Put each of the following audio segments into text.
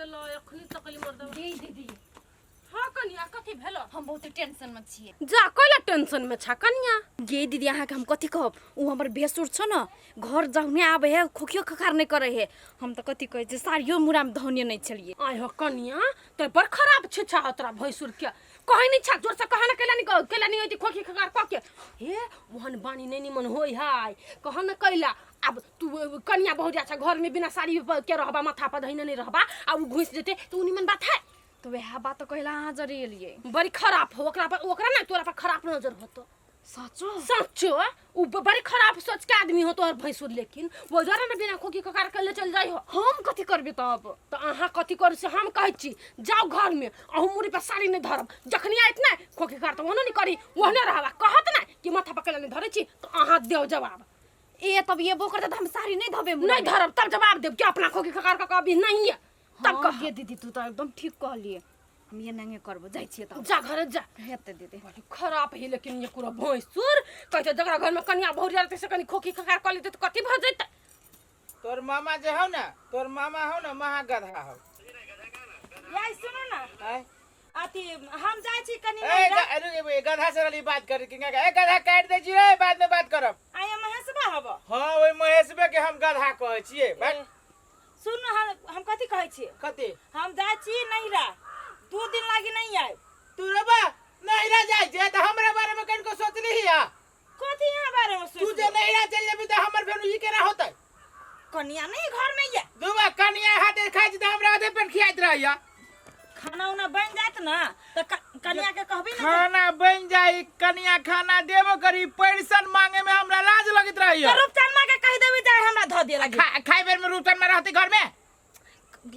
गेलो अखनी तक मर्दवा। गे दीदी। हाँ कनिया, कथी भेलो? हम बहुत टेंशन में छियै। जा, कैला टेंशन में छा कनिया? गे दीदी, अहाँके हम कथी कहब, उ हमर भेसुर छ न, घर जखने आबै है खोखियो खखार नहि करै है। हम तऽ कथी कहै छै, साड़ियो मुरामे धौने नहि छलियै। आय हो कनिया, तो बड़ खराब छै छा तोरा भैंसुर के। कहै नहीं छा जोर से कहा ना, कैला नहीं कैला नहीं होती खोखी खखार कह के हे ओहन बानी नहीं निमन होई है, कह न कैला। अब तू कनिया बहुत जा घर में बिना साड़ी के रहबा, माथा पर धइने नहीं रहबा आ उ घुस जेते तो उ निमन बात है? तऽ वएह बात तऽ कहला अहाँ जरे एलियै। बड़ी खराब हो ओकरा पर, ओकरा ना तोरा पर खराब नजर होतो। सचो? सचो, उ बड़ी खराब सोच के आदमी हो तोहर भैंसुर, लेकिन वो जरा ना बिना खोखी खखार के ले चल जाइ हो। हम कथी करबै तब? तऽ अहाँ कथी करू से हम कहै छी, जाउ घर में, अहूँ मुड़ी पर साड़ी नहीं धरब, जखनी आयत ने खोखी खखार तऽ ओहनो नहीं करी, ओहने रहबा। कहत ने कि माथा पर कैला नहीं धरै छी, तऽ अहाँ देव जवाब। ए तब ये करते तऽ हम साड़ी नहीं धबे? नहीं धरब तब जवाब देब कि अपना खोखी खखार कऽ अभी नहीं है तब। हाँ, कह। गे दीदी, तू तऽ एकदम ठीक कहलिए, हम ये नंगे करबो, जाइ छियै तब। जा घरे जा। हेतै दीदी। बड़ी खराब है लेकिन ये पूरा भैंसुर कहते जकरा घर में कनिया बहुरिया रहतै से कनि खोखी खखार कऽ लेतै तऽ कथी भऽ जेतै? तोर मामा जे हौ ने, तोर मामा हौ ने, महा गधा हौ। याई सुनू ने। आँय? अथी हम जाइ छी कनि ए नैहरा। अरे, ए, गधा से रहली बात करे कि ए गधा काटि दै छी रे, बाद में बात करब। आइ महेशबा हब। हाँ, ओहि महेशबे के हम गधा कहै छियै बात। सुन, हम कथी कहै छी? कथी? हम जाइ छी नैहरा, 2 दिन लागि नहीं आयब। तू रबा नैहरा जाइ छै तऽ हमरा बारे में कनिको सोचली हिया? कथी यहाँ बारे में तू सोच? जे नैहरा चलि जेबी तऽ हमर फेर ई केना होतै? कनिया नहीं घर में ये। दूबा कनिया हाथे खाइ छी तऽ हमरा आधे पेट खियाइत रहैया। खाना उना बन जात ना तऽ कनिया के कहबी ना। खाना बन जाई, कनिया खाना देबो करी, पैसन मांगे में हमरा लाज लगैत रहैया। तऽ रूपचंद माँ के कहि देबी, जाय हमरा धऽ दे लागी। खाइ बेर में रूपचंद में रहती घर में?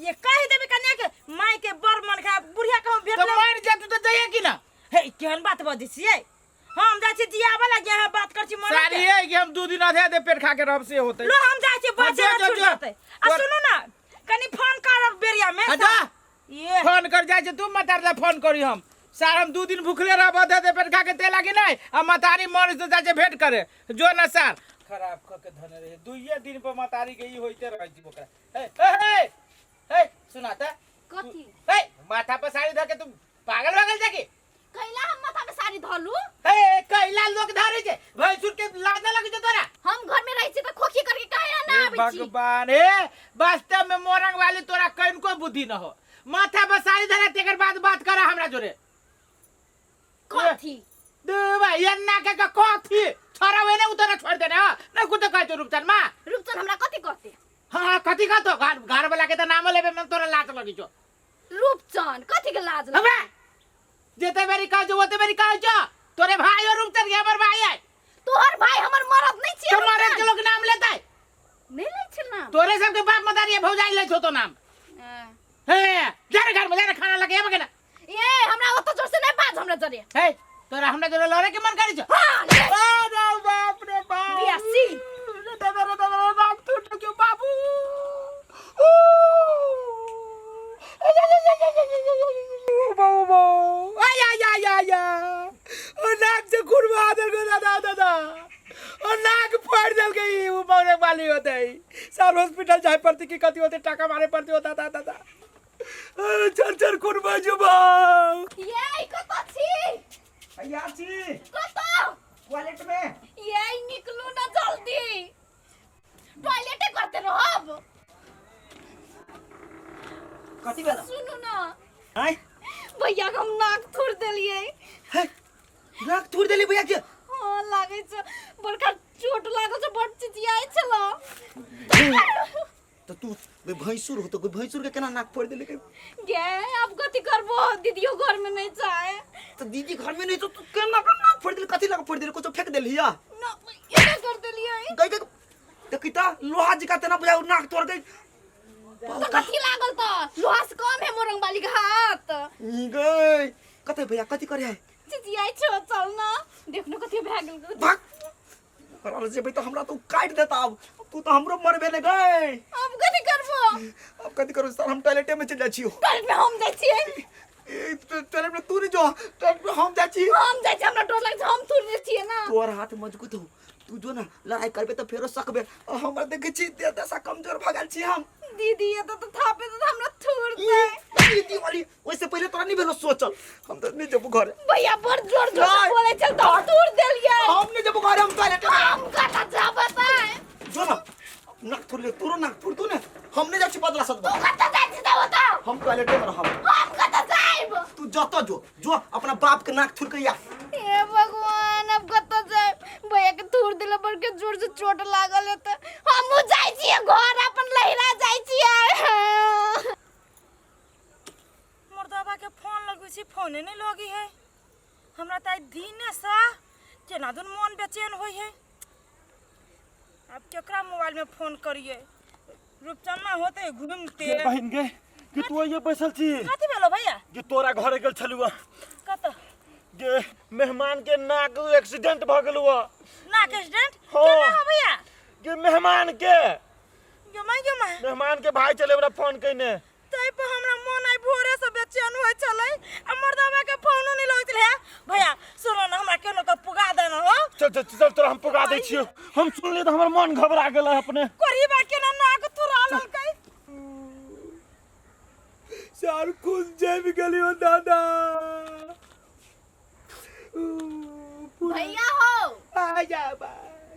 ये कहि देबी कनिया के, माय के बड़ मन खा बुढ़िया के हम तो भेटले। मर जा तू तऽ जाइए कि ना? हे, केहन बात बजै छियै? हम जाइ छी जियाबऽ लागी, अहाँ बात कर छी मरे सारी के। है कि हम 2 दिन आधे आधे पेट खा के रहब से होते। लो, हम जाइ छी, हाँ, बचे जो, ना जो, छूट जो। जेतै। आ सुनू ना, कनि फोन करब बेरिया में। हाँ, जा। ये फोन कर जाइ छै तू मतार ला फोन करी हम। सार, हम 2 दिन भूखले रहब आधे आधे पेट खा के ते लागी नहीं आ मतारी मर से जाइ छै भेंट करे। जो ना सार, खराब क के धने रहे दुइये दिन पर मतारी के ई होइते रहै छै ओकरा। हे हे हे हे, सुना त। कथी? हे, माथा पर साड़ी धर के तू पागल वागल जाके? कैला हम माथा में साड़ी धलू? हे, कैला लोग धरे छै? भैंसुर के लाज ना लगे छै तोरा? हम घर में रहै छी तऽ खोखी करके काहे ना हे आबै छी? भगवान, हे वास्तव में मोरंग वाली तोरा कनिको बुद्धि न हो। माथा पर साड़ी धरा तेकर बाद बात करा हमरा जोरे। कथी? देवा एन्ना के के कथी छोरा वेने उतरा छोड़ देने हो न कुछ कहै छौ रूपचन मा। रूपचन हमरा कथी कहते? हाँ, कथी कहतो? घर घर वाला के त नाम लेबे में तोरा लाज लगी छौ। रूपचन कथी के लाज लगे? हमरा जेते बेरी कहै छौ ओते बेरी कहै छौ, तोरे भाई और रूपचन के हमर भाई है। तोहर भाई हमर मरद नहीं छियै। तो मरद के लोग नाम लेतै? नहीं लै छै नाम। तोरे सबके बाप मदारी भौजाई लै छौ तो नाम। हाँ। हे, जा रे घर में जा रे, खाना लगे आबे के ना। ए, हमरा ओत जोर से नहीं बाज हमरा जरे। हे, तोरा हमरा जोरे लड़े के मन करै छौ? हाँ, ले। अरे बाप रे बाप, बियासी। रे दादा रे दादा रे, नाक टूट गयो बाबू। ऊ! बाबू बाबू, आय आय आय आय आय, ओ नाक से खुरवा देलकै दादा दादा, ओ नाक फोड़ देलकै। ई उ मरे वाली होतै सर, हॉस्पिटल जाय पड़तै कि कथी होतै, टाका मारे पड़तै। ओ दादा दादा, अरे चल चल खुरवा जुबा। ये कत छी? यार छी। कत? टॉयलेट में। ये निकलू ना जल्दी, टॉयलेटे करते रहब। कथी भेल? सुनू ना। आय? भैया के हम नाक थोड़ देलिए। हे, नाक थोड़ देली भैया के? हाँ, लागै छै बड़का चोट लागल छै, बड़ चिचियाइ छलो। तो तू भैंसुर हो तो भैंसुर के केना नाक फोड़ देली? गे, अब कथी करबो? दीदियो घर में नहीं चाहे। तो दीदी घर में नहीं तो तू केना के नाक फोड़ देली? कथी लगा फोड़ देली? कुछो फेंक देली या? ना, एना कर देलिए। गई गई, देखी ता लोहा जी का तेना बुझा नाक तोड़ गई। तो कथी लागल? त लोहा से कम है मोरंग वाली के हाथ। गई, कते भैया कथी करे है? चिचियाइ छो, चल ना देखनो कथी भए गेल। भाग, ओकरा जेबै तऽ हमरा तो काटि देता। अब तू तऽ हमरो मरबे ने गई। अब कथी करबो? अब कथी करू सर? हम टॉयलेटे में चलि जाइ छियौ। टॉयलेट में हम जाइ छियै। ए, टॉयलेट में तू नहीं जो, टॉयलेट में हम जाइ छी। हम जाइ छियै, हमरा डर लागै छै, हम थोड़े छियै ना। तोहर हाथ मजबूत हो, तू जो ना लड़ाई करबे तऽ फेरो सकबे आ हमरा देखै छी, देह दशा कमजोर भऽ गेल छी हम। दीदी, ये तो थापे तो हमरा थूर दे। घर। भैया बड़ जोर जोर से नहीं। बोले चल तो तोड़ देलिए। हम नहीं जेबो घर, हम टॉयलेट में। हम कत जाबे त? जो ना नाक थोड़ ले, तोरो नाक थोड़ तू ने। हम नहीं जाइ छी बदला सदबा। तू कत जाइ छी त बताउ? हम टॉयलेट में रहब। हम कत जाइब? तू जत जो जो अपना बाप के नाक थुर के या। हे भगवान, अब कत जाइब? भैया के थूर दिला पर के जोर से चोट लागल है त हमहू जाइ छियै घर, अपन लहिरा जाइ छियै। मर्दबा के फोन लगबै छी, फोने नहीं लगी है। हमरा त आइ दिने से केना दुन मन बेचैन होइ है। अब केकरा मोबाइल में फोन करिए? रूपचन्ना होते घूमते। के बहिन गे, कि तू ये बैसल छी? कथी भेलो भैया? कि तोरा घरे गेल छलुआ। कत? गे मेहमान के नाक एक्सीडेंट भ गेलुआ। नाक एक्सीडेंट? हाँ। केना हो भैया? गे मेहमान के। गे माय, गे माय। मेहमान के भाई चले हमरा फोन कइने। तै पर हमरा मन आइ भोरे से बेचैन होइ छलै आ मर्दबा के फोनो नहीं लगै छलै। भैया सुनो ना, हमरा केनो के पुगा देना हो। चल चल चल, तोरा हम पुगा दै छियौ। हम सुनलियै तऽ हमर मन घबरा गेल अपने। कोरीबा केना नाक तुरा ललकै। सार खून जमि गेलियो दादा। भैया हो। आ जा बा।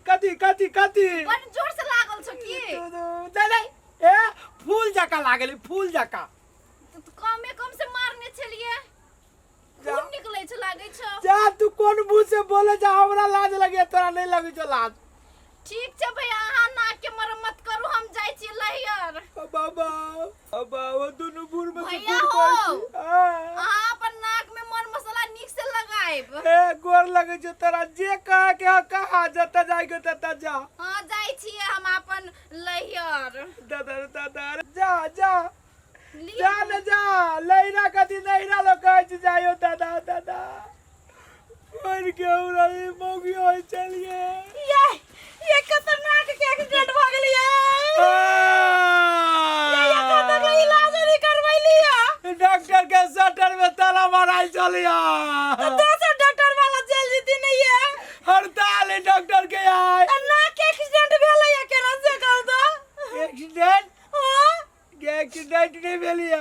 कथी कथी कथी? बड़ जोर से लागल छौ की? नहीं नहीं, ए फूल जका लागल, फूल जका। त कमे कम से मारने छलिए, खून निकलै छ लागै छ। जा तू कोन मुंह से बोले जा, हमरा लाज लगे, तोरा नहीं लगे छौ लाज। ठीक छै भैया, अहाँ नाक के मरम्मत करू, हम जाइ छी लहियर। बाबा बाबा, वो दुनू बूढ़ में से भैया खून हो। बहै छै। आ। अहाँ अपन नाक में मर मसाला नीक से लगायब। ए गोर लगे छौ तोरा, जे कहे के हो कहा, जतऽ जाय के ततऽ जा। हाँ जाइ छियै हम अपन लहियर। दादा रे दादा रे, जा जा। ली। जा न जा, लहिरा कथी नहिरा लोग कहै छै जायो। दादा दादा, मर के हमरा ई मौगी होइ चलिए। ये खतरनाक के एक्सीडेंट भ गेलै ये। ये खतरनाक इलाज नहीं करवैली है। डॉक्टर के शटर में ताला माराइल चलिया। तो दोसर डॉक्टर वाला जेल जीती नहीं है। हड़ताल है डॉक्टर के आय। नाक के एक्सीडेंट भेलै या केना से कहू तो? एक्सीडेंट? हां। के एक्सीडेंट नहीं भेलिया,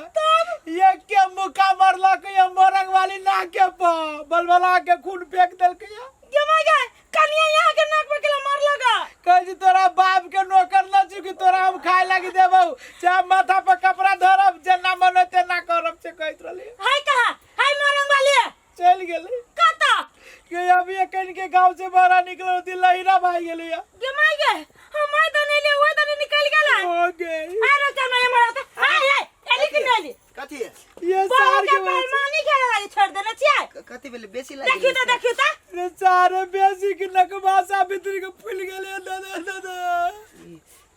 ये के मुक्का मारलक ये मोरंग वाली नाक के पर, बलबला के खून फेंक देलक ये। गे my गे, कनिया यहाँ के नाक पर केला मारलक? कहै छी तोरा बाप के नौकर न छी कि तोरा हम खाय लागी देबौ, चाहे माथा पर कपड़ा धरब, जेना मन होय तेना करब, से कहैत रहली। हाय कहा हाय मोरंग वाली? चलि गेलै। कतऽ? के अभी एखन के गांव से बाहर निकल होती लहिरा भाग गेलै। गे my गे, हम my दने ले ओइ दने निकल गेला। हो गई। अरे चल नहीं मरा त हाय हाय एली कि नहीं एली? कथी ये बहू सार के के वजह से- बेईमानी खेले लागी छोड़ देने छियै। कथी भेलै बेसी लागि? देखियो त, देखियो त। रे सारे बेसी के नकबासा भीतर के फूल गेलै दादा दादा।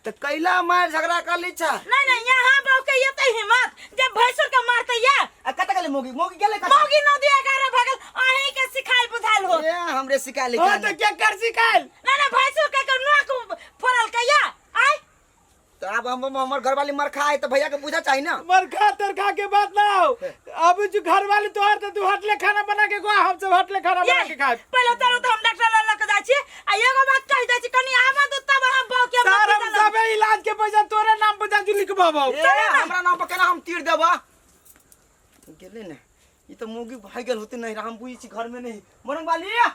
तऽ कैला मार झगड़ा कर ली छा? नहीं नहीं, यहाँ बहू के ये हिम्मत जब भैंसुर के मारते या। आ कतऽ गेलै मोगी? मोगी गेलै कतऽ? मौगी नदी 11 भगल, अहीं के सिखाइल बुझाइल हो। ए हमरे सिखाइल? हां तऽ के कर सिखाइल? ना ना, भैंसुर के के नाक फोड़ल के या आय। तऽ आब हम हमर घरवाली मर खाए तऽ भैया के बुझा चाही ना। मरखा तरखा के बात ना हो। अब जो घर वाली तोहर तो तू होटले खाना बना के खुआ, हम सब होटले खाना बना के खाए। पहिले चलू तऽ हम डॉक्टर लग लऽ के जाइ छी आ एगो बात कहि दै छी, कनि आबऽ दू तब हम बहू के सार हम सबे इलाज के पैसा तोरे नाम पर जाजू लिखबाबो। ए हमरा नाम पर केना हम तीर देबा? गेलै ने ई तऽ मौगी भागि गेल होते। नहीं हम बुझै छी घर में नहीं। मरंग वाली ये,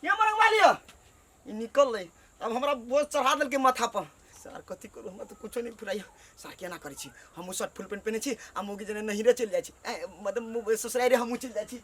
मरंग वाली ई निकल लै। अब हमरा बोझ चढ़ा देलकै माथा पर। सार कथी करू, हमरा तऽ कुछो नहि फुराइया। सार केना करै छी? हमहूँ शर्ट फुल पेंट पहिने छी आ मौगी जेना नहिरे चलि जाइ छी, मतलब ससुरारि हमहूँ चलि जाइ छी।